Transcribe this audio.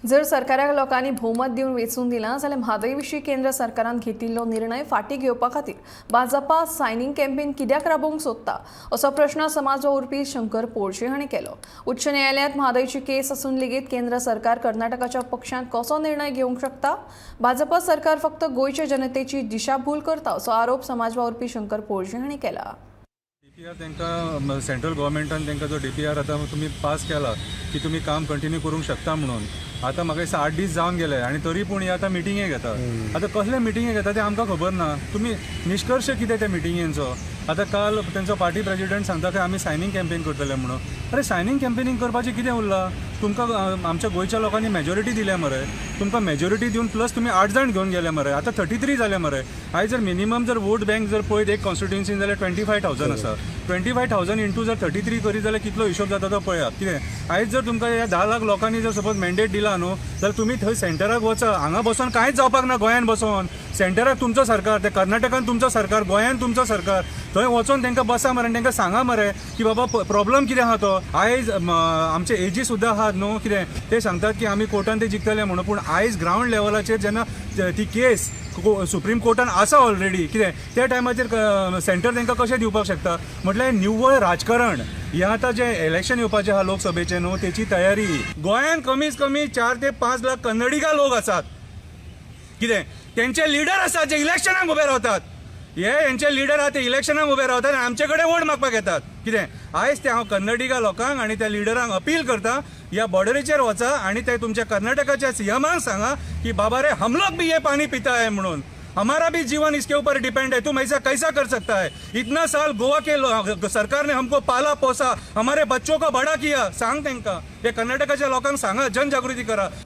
जर सरकाराक लोकांनी भोवमत दिवन वेंचून दिलां जाल्यार म्हादय विशीं केंद्र सरकारान घेतिल्लो निर्णय फाटीं घेवपा खातीर भाजपा सायनींग कॅम्पेन कित्याक राबोवंक सोदता, असो प्रश्न समाज वावुरपी शंकर पोळजे हांणी केलो. उच्च न्यायालयांत म्हादयची केस आसून लेगीत केंद्र सरकार कर्नाटकाच्या पक्षांत कसो निर्णय घेवंक शकता? भाजपा सरकार फक्त गोंयच्या जनतेची दिशाभूल करता, असो आरोप समाज वावुरपी शंकर पोळजे हांणी केला. डीपीआर तांकां सेंट्रल गव्हर्मेंटान तांकां जो डीपीआर आतां तुमी पास केला की तुमी काम कंटिन्यू करूंक शकता म्हणून, आतां म्हाका दिसता 8 दीस जावन गेले आनी तरी पूण हे आतां मिटिंगे घेता. आतां कसले मिटिंगे घेता ते आमकां खबर ना. तुमी निश्कर्श कितें त्या मिटिंगेंचो? आतां काल तेंचो पार्टी प्रेजिडेंट सांगता की आमी सायनींग कॅम्पेन करतले म्हणून. अरे, सायनींग कॅम्पेनींग करपाचें कितें उरलां तुमकां? आमच्या गोंयच्या लोकांनी मेजॉरिटी दिल्या मरे तुमकां. मेजॉरिटी दिवन प्लस तुमी 8 जाण घेवन गेले मरे. आतां 33 जाले मरे. आयज जर मिनिमम जर वोट बँक जर पळयत एक कॉन्स्टिट्युन्सीन जाल्यार 25,000 आसा. 25,000 इंटू जर 33 करीत जाल्यार कितलो हिशोब जाता तो पळयात. कितें, आयज जर तुमकां ह्या 10 लाख लोकांनी जर सपोज मॅन्डेट दिला न्हू, जाल्यार तुमी थंय सेंटराक वचा. हांगा बसोन कांयच जावपाक ना. गोंयान बसोन सेंटराक तुमचो सरकार, ते कर्नाटकान तुमचो सरकार, गोंयान तुमचो सरकार, थंय वचोन तांकां बसा मरे आनी तांकां सांगा मरे की बाबा, प्रॉब्लम कितें आहा तो. आयज आमचे एजी सुद्दां आहात न्हू, कितें ते सांगतात की आमी कोर्टान ते जिखतले म्हणून. पूण आयज ग्रावंड लेवलाचेर जेन्ना ती केस सुप्रीम कोर्टान आसा ऑलरेडी, कितें, त्या टायमाचेर सेंटर तांकां कशें दिवपाक शकता? म्हटल्यार निव्वळ राजकारण. हें आतां जें इलेक्शन येवपाचें आहा लोकसभेचें न्हू, तेची तयारी. गोंयान कमीत कमी 4 ते 5 लाख कन्नडिगा लोक आसात. कितें, तेंचे लिडर आसात जे इलेक्शनाक उबे रावतात. हे हेंचे लिडर आहा ते इलेक्शनाक उबे रावतात आनी आमचे कडेन वोट मागपाक येतात. कितें, आयज ते हांव कन्नडिगा लोकांक आनी त्या लिडरांक अपील करता, ह्या बॉर्डरीचेर वचा आनी ते तुमच्या कर्नाटकाच्या सीएमांक सांगा की बाबा रे, हम लोग भी ये पानी पीता है म्हणून, हमारा भी जीवन इसके ऊपर डिपेंड है. तुम ऐसा कैसा कर सकता है? इतना साल गोवा के सरकार ने हमको पाला पोसा, हमारे बच्चों को बड़ा किया. सांग तांकां, हे कर्नाटकाच्या लोकांक सांगा, जनजागृती करा.